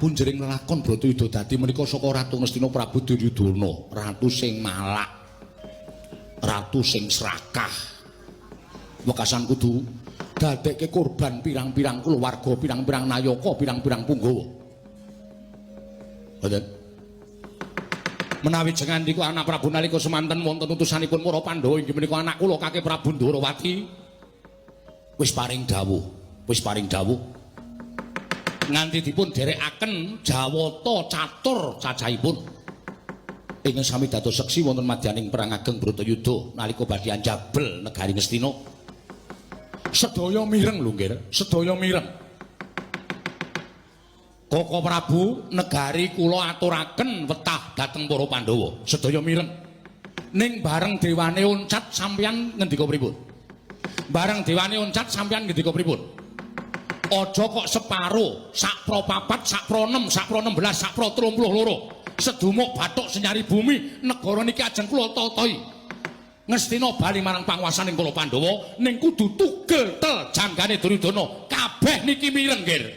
Kapunjering lelakon Bratayuda dadi menika saka Ratu Ngastina Prabu Duryudana, ratu sing malak, ratu sing srakah. Wekasan kudu dadekke korban pirang-pirang kulawarga, pirang-pirang nayaka, pirang-pirang punggawa. Mboten. Menawi jengandika anak Prabu nalika semanten wonten utusanipun para Pandhawa inggih menika anak kula Kakek Prabu Ndorowati. Wis paring dawuh, wis paring dawuh. Nganti dipun dherekaken jawata catur cacahipun. Ingkang sami dados seksi wonten madyaning perang ageng Bratayuda nalika badhe anjabel negari Ngastina. Sedaya mireng lho, Nggir, sedaya mireng. Koko Prabu, negari kula aturaken wetah dhateng para Pandhawa. Sedaya mireng. Ning bareng dewane oncat sampeyan ngendika pripun? Bareng dewane oncat sampeyan ngendika pripun? Aja kok separo, sak pro papat, sak pro 6, sak pro 16, sak pro 32. Sedumuk bathuk senyari bumi, negara niki ajeng kula tatahi. Ngastina bali marang panguwasaning kula Pandhawa, ning kudu tugel tel janggane Duryudana. Kabeh niki mireng, Nggir.